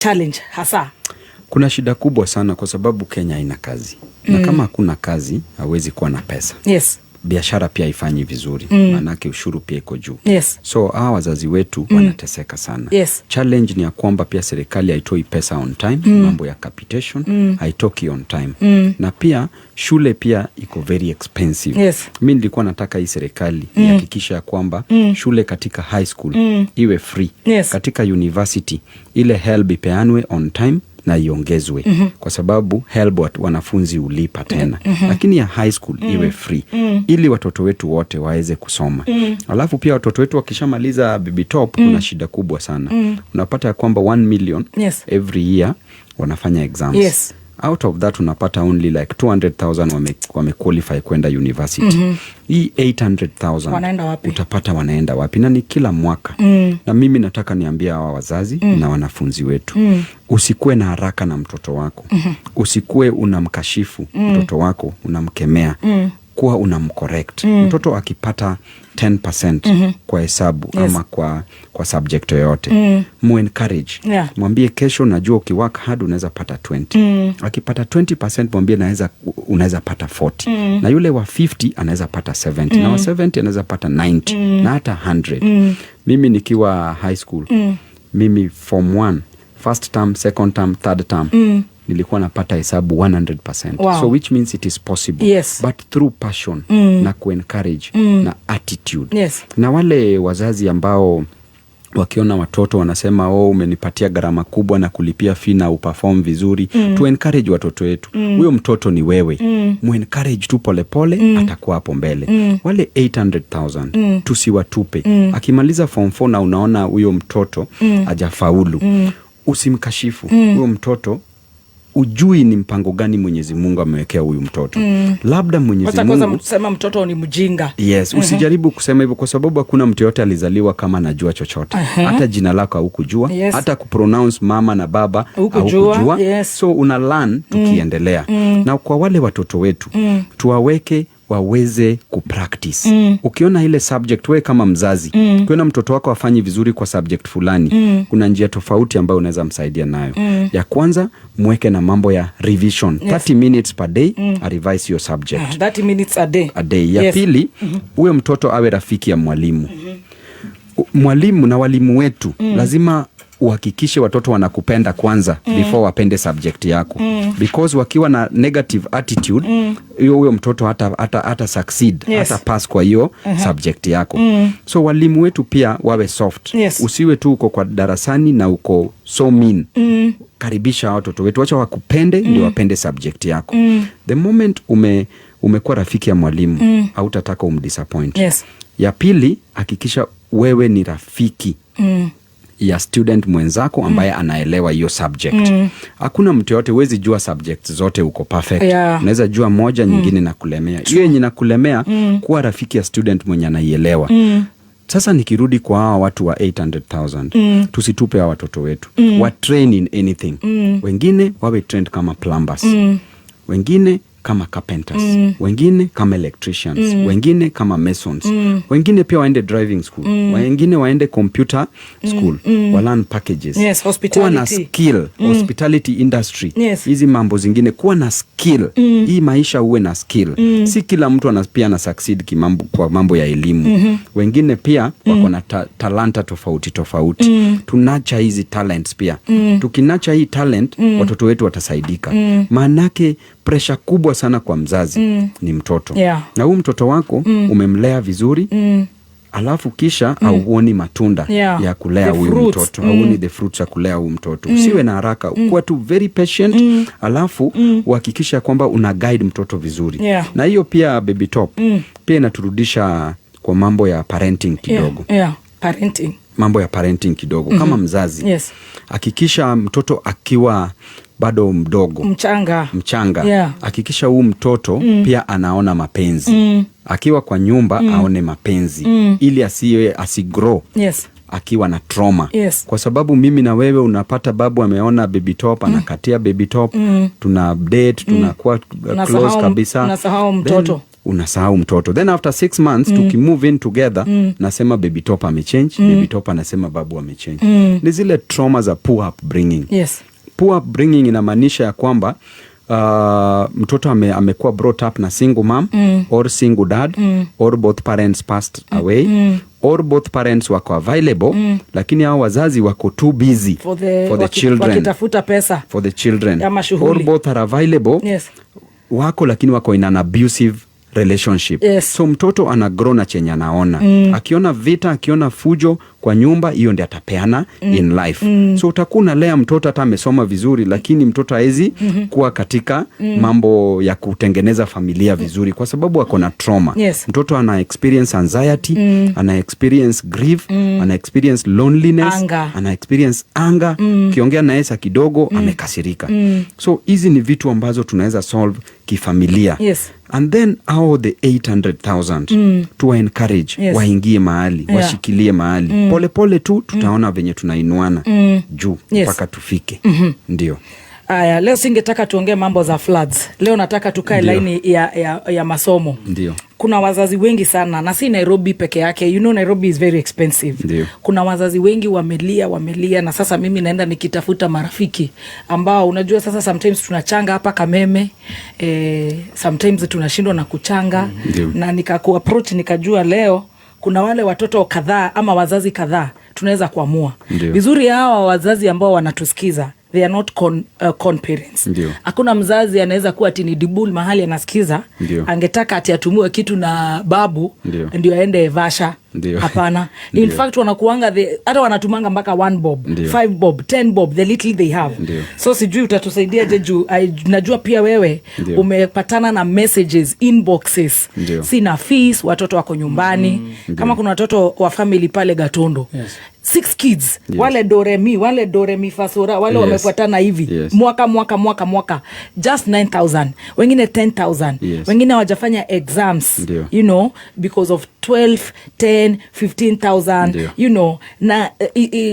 Challenge hasa? Kuna shida kubwa sana kwa sababu Kenya haina kazi na kama hakuna kazi, hawezi kuwa na pesa. Biashara pia haifanyi vizuri, maanake ushuru pia iko juu. So hawa wazazi wetu wanateseka sana. Challenge ni ya kwamba pia serikali haitoi pesa on time. Mambo ya capitation haitoki on time na pia shule pia iko very expensive. Mi nilikuwa nataka hii serikali ihakikisha ya kwamba shule katika high school iwe free. Katika university, ile HELB ipeanwe on time na iongezwe kwa sababu HELB wanafunzi hulipa tena, lakini ya high school iwe free ili watoto wetu wote waweze kusoma. Alafu pia watoto wetu wakishamaliza, Baby Top, kuna shida kubwa sana. Unapata ya kwamba 1 million every year wanafanya exams. Out of that, unapata only like 200,000 wame qualify kwenda university. Hii 800,000 Wanaenda wapi? Utapata wanaenda wapi? Na ni kila mwaka. Na mimi nataka niambia hawa wazazi na wanafunzi wetu, usikuwe na haraka na mtoto wako. Usikuwe unamkashifu mtoto wako, unamkemea. Kuwa unamcorrect. Mtoto akipata 10% kwa hesabu ama kwa subject yoyote, muencourage. Mwambie, "Kesho najua ukiwork hard unaweza pata 20." Akipata 20%, mwambie, "Unaweza pata 40." Na yule wa 50 anaweza pata 70, na wa 70 anaweza pata 90 na hata 100. Mimi nikiwa high school, mimi form 1, first term, second term, third term, nilikuwa napata hesabu 100%. So which means it is possible, but through passion na kuencourage na attitude. Na wale wazazi ambao wakiona watoto wanasema, "Oh, umenipatia gharama kubwa na kulipia fee na uperform vizuri," tu encourage watoto wetu. Huyo mtoto ni wewe. Muencourage tu polepole, atakuwa hapo mbele. Wale 800,000 tusiwatupe. Akimaliza form 4 na unaona huyo mtoto hajafaulu, usimkashifu huyo mtoto. Ujui ni mpango gani Mwenyezi Mungu amewekea huyu mtoto. Labda Mwenyezi Wacha kwanza Mungu sema mtoto ni mjinga. Yes, usijaribu kusema hivyo kwa sababu hakuna mtu yote alizaliwa kama anajua chochote. Hata jina lako haukujua, hata kupronounce mama na baba Hukujua, haukujua. So una learn tukiendelea. Na kwa wale watoto wetu, tuwaweke waweze kupractice. Ukiona ile subject, wewe kama mzazi, ukiona mtoto wako afanyi vizuri kwa subject fulani, kuna njia tofauti ambayo unaweza msaidia nayo. Ya kwanza, mweke na mambo ya revision, 30 minutes per day, a revise your subject. Ah, 30 minutes a day. A day. Ya pili, huyo mtoto awe rafiki ya mwalimu. Mwalimu na walimu wetu, lazima uhakikishe watoto wanakupenda kwanza before wapende subject yako, because wakiwa na negative attitude, hiyo huyo mtoto hata succeed, hata pass kwa hiyo subject yako. So walimu wetu pia wawe soft. Usiwe tu uko kwa darasani na uko so mean. Karibisha watoto wetu, wacha wakupende ndio wapende subject yako. The moment umekuwa rafiki ya mwalimu, hautataka umdisappoint. Ya pili, hakikisha wewe ni rafiki ya student mwenzako ambaye anaelewa hiyo subject. Hakuna mtu yote, huwezi jua subject zote uko perfect. Unaweza jua moja, nyingine nakulemea. Hiyo yenye nakulemea, kuwa rafiki ya student mwenye anaielewa. Sasa nikirudi kwa hawa watu wa 800,000, tusitupe hawa watoto wetu. Wa train in anything. Wengine wawe trained kama plumbers, wengine kama carpenters, wengine kama electricians, wengine kama masons, wengine pia waende driving school, wengine waende computer school, wa learn packages. Kuwa na Hospitality. skill, hospitality industry, hizi mambo zingine, kuwa na skill. Hii maisha uwe na skill. Si kila mtu pia ana succeed kimambo, kwa mambo ya elimu. Wengine pia wako na talanta tofauti tofauti. Tunurture hizi talents pia. Tukinurture hii talent, watoto wetu watasaidika. Maanake presha kubwa sana kwa mzazi ni mtoto. Na huu mtoto wako umemlea vizuri, alafu kisha hauoni matunda ya kulea The huyu fruits. mtoto, hauoni the fruits ya kulea huyu mtoto. Usiwe na haraka, kuwa tu very patient, alafu uhakikisha kwamba una guide mtoto vizuri. Na hiyo pia, Baby Top, pia inaturudisha kwa mambo ya parenting kidogo. Yeah. Parenting. Mambo ya parenting kidogo. Kama mzazi, hakikisha mtoto akiwa bado mdogo, Mchanga. mchanga, hakikisha huu mtoto pia anaona mapenzi akiwa kwa nyumba, aone mapenzi ili asiwe asigrow akiwa na trauma. Kwa sababu mimi na wewe, unapata babu ameona Baby Top, anakatia Baby Top, tuna date, tunakuwa close kabisa. Unasahau Then mtoto. Unasahau mtoto. Then after 6 months tukimove in together, nasema Baby Top amechange. Baby Top anasema babu amechange. Ni zile trauma za poor upbringing. Poor upbringing inamaanisha ya kwamba mtoto amekuwa brought up na single mom or single dad or both parents passed away or both parents wako available, lakini hao wazazi wako too busy for the, for the children, wakitafuta pesa for the children, Ama shughuli. or both are available, wako lakini wako in an abusive relationship. So mtoto ana grow na chenye anaona. Akiona vita, akiona fujo kwa nyumba, hiyo ndi atapeana in life. So utakuwa unalea mtoto hata amesoma vizuri, lakini mtoto hawezi kuwa katika mambo ya kutengeneza familia vizuri kwa sababu ako na trauma. Mtoto ana experience anxiety, ana experience grief, ana experience loneliness, Anger. ana experience anger. Ukiongea naye saa kidogo amekasirika. So hizi ni vitu ambazo tunaweza solve kifamilia. And then au the 800,000 tuwa encourage waingie mahali, washikilie mahali polepole pole tu, tutaona venye tunainuana juu mpaka tufike. Ndio. Aya, leo singetaka tuongee mambo za floods. Leo nataka tukae laini ya masomo. Kuna wazazi wengi sana, na si Nairobi peke yake. You know Nairobi is very expensive. Kuna wazazi wengi wamelia, wamelia, na sasa mimi naenda nikitafuta marafiki ambao, unajua sasa sometimes tunachanga hapa Kameme, sometimes tunashindwa na kuchanga. Na nikakuapproach, nikajua leo kuna wale watoto kadhaa ama wazazi kadhaa tunaweza kuamua vizuri. Hawa wazazi ambao wanatusikiza, they are not con parents. Hakuna mzazi anaweza kuwa ati ni dibul mahali anasikiza angetaka ati atumiwe kitu na babu ndio aende Vasha. Hapana. In fact wanakuanga hata wanatumanga mpaka 1 bob, 5 bob, 10 bob, the little they have. So sijui utatusaidia je juu najua pia wewe umepatana na messages, inboxes. Sina fees, watoto wako nyumbani. Kama kuna watoto wa family pale Gatondo, six kids, wale doremi, wale doremi fasora, wale wamefuatana hivi mwaka, mwaka, mwaka, mwaka, just 9000, wengine 10,000, wengine hawajafanya exams because of 12, 10, 15,000. Na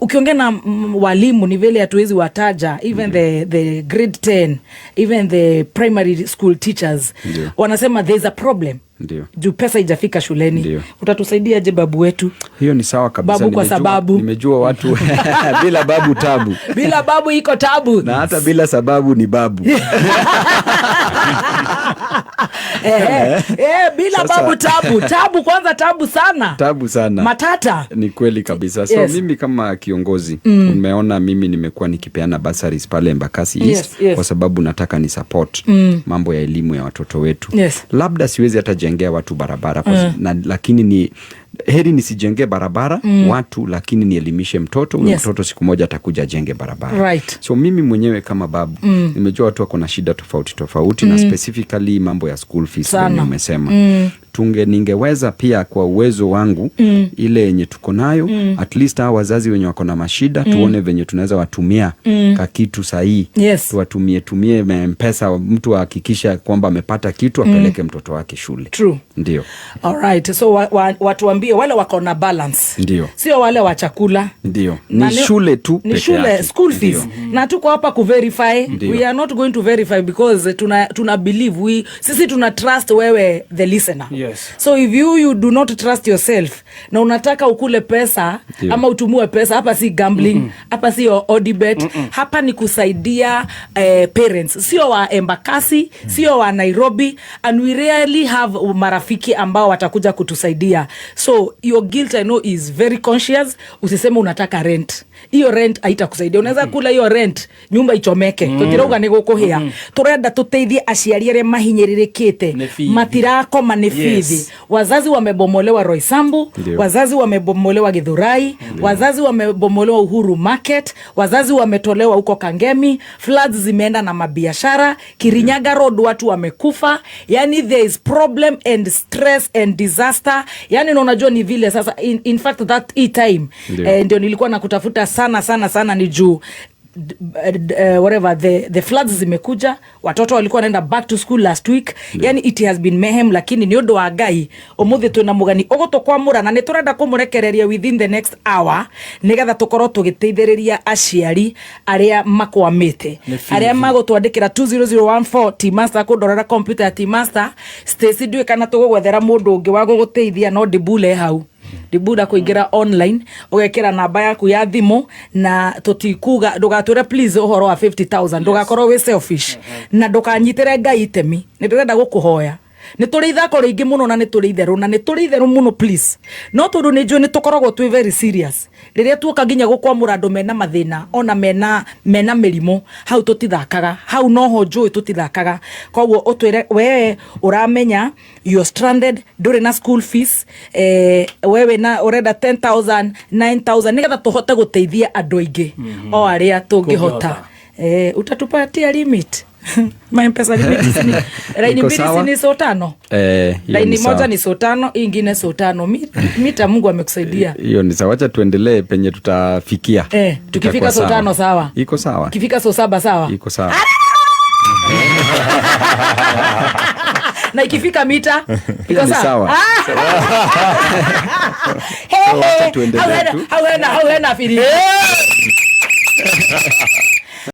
ukiongea na walimu, ni vile hatuwezi wataja, even the grade 10, even the primary school teachers wanasema there's a problem juu pesa ijafika shuleni. Utatusaidia je, babu wetu? Hiyo ni sawa kabisa. Babu kwa sababu. Nimejua watu bila babu tabu. Bila babu iko tabu. Na hata bila sababu ni babu. Bila babu tabu, tabu kwanza, tabu sana. Tabu sana. Matata. Ni kweli kabisa. So mimi kama kiongozi, umeona mimi nimekuwa nikipeana bursaries pale Embakasi East kwa sababu nataka ni support mambo ya elimu ya watoto wetu. Labda siwezi hata jengea watu barabara lakini ni heri nisijengee barabara watu, lakini nielimishe mtoto huyo. Mtoto siku moja atakuja ajenge barabara. So mimi mwenyewe kama babu nimejua watu wako na shida tofauti tofauti, na specifically mambo ya school fees venye umesema. Ningeweza pia kwa uwezo wangu ile yenye tuko nayo, at least hawa wazazi wenye wako na mashida, tuone venye tunaweza watumia kakitu sahihi. Tuwatumie tumie Mpesa, mtu ahakikisha kwamba amepata kitu apeleke mtoto wake shule. True. Ndio. Alright. So watuambie wale wako na balance. Sio wale wa chakula. Ndio, Na ni shule tu ni peke shule yake. school fees. Na tuko hapa kuverify. We are not going to verify because tuna believe, sisi tuna trust wewe the listener. So if you do not trust yourself na unataka ukule pesa ama utumue pesa, hapa si gambling, hapa sio Odibet, hapa ni kusaidia parents, sio wa Embakasi, sio wa Nairobi, and we rarely have marafiki ambao watakuja kutusaidia. So your guilt, I know, is very conscious. Usiseme unataka rent. Hiyo rent haitakusaidia. Unaweza kula hiyo rent nyumba ichomeke. Tutirauga nĩ gũkũhĩa, tũrenda tũteithie aciari arĩa mahinyĩrĩrĩkĩte. Nĩ bithi. Matirakoma nĩ bithi. Wazazi wamebomolewa Roysambu, wazazi wamebomolewa Githurai, wazazi wamebomolewa Uhuru Market, wazazi wametolewa huko Kangemi, floods zimeenda na mabiashara, Kirinyaga Road watu wamekufa. Yani there is problem and stress and disaster. Yani na unajua ni vile sasa in fact that e time ndio nilikuwa nakutafuta sana sana sana, ni juu Whatever, the floods zimekuja, watoto walikuwa wanaenda back to school last week. Yani it has been mayhem, lakini nĩ ũndũ wa Ngai ũmũthĩ twĩna mũgeni ũgũtũkwamũra na nĩ tũrenda kũmũrekereria within the next hour nĩgetha tũkorwo tũgĩteithĩrĩria aciari arĩa makwamĩte, Nĩ arĩa magũtwandĩkĩra 20014. T-Master kũndorera computer ya T-Master. Stacy, ndiũĩ kana tũgũgwethera mũndũ ũngĩ wa gũgũteithia, no ndibule hau ndibunda kũingĩra online ũgekĩra namba yaku ya thimũ na tũtikuga ndũgatwĩre please ũhoro wa 50,000. Ndũgakorwo wĩ selfish na ndũkanyitĩre Ngai itemi. Nĩ ndĩrenda gũkũhoya, nĩ tũrĩ ithako rĩingĩ mũno na nĩ tũrĩ itherũ na nĩ tũrĩ itherũ mũno, please. No tondũ nĩ njũĩ nĩ tũkoragwo twĩ very serious rĩrĩa tuoka nginya gũkwamũra andũ mena mathĩna ona mena mĩrimũ, hau tũtithakaga, hau noho njũĩ tũtithakaga. Koguo ũtwĩre we ũramenya you're stranded, ndũrĩ na school fees, we wĩna ũrenda 10,000, 9000 nĩgetha tũhote gũteithia andũ aingĩ o arĩa tũngĩhota. Tũngĩhota. Utatupatia limit ma Mpesa limit laini Iko mbili sawa? si ni 5,000? Eh, hiyo Laini ni sawa. moja ni 5,000, hii ingine 5,000. Mita Mungu amekusaidia. Hiyo ni sawa, wacha tuendelee penye tutafikia. Tukifika Itakuwa so sawa. tano sawa? Iko sawa. Ikifika 7,000 sawa? Iko sawa. Na ikifika mita iko Ni sawa. Ah! Hey, So, wacha hey, tuendelee hau hena tu. hau hena firimbi.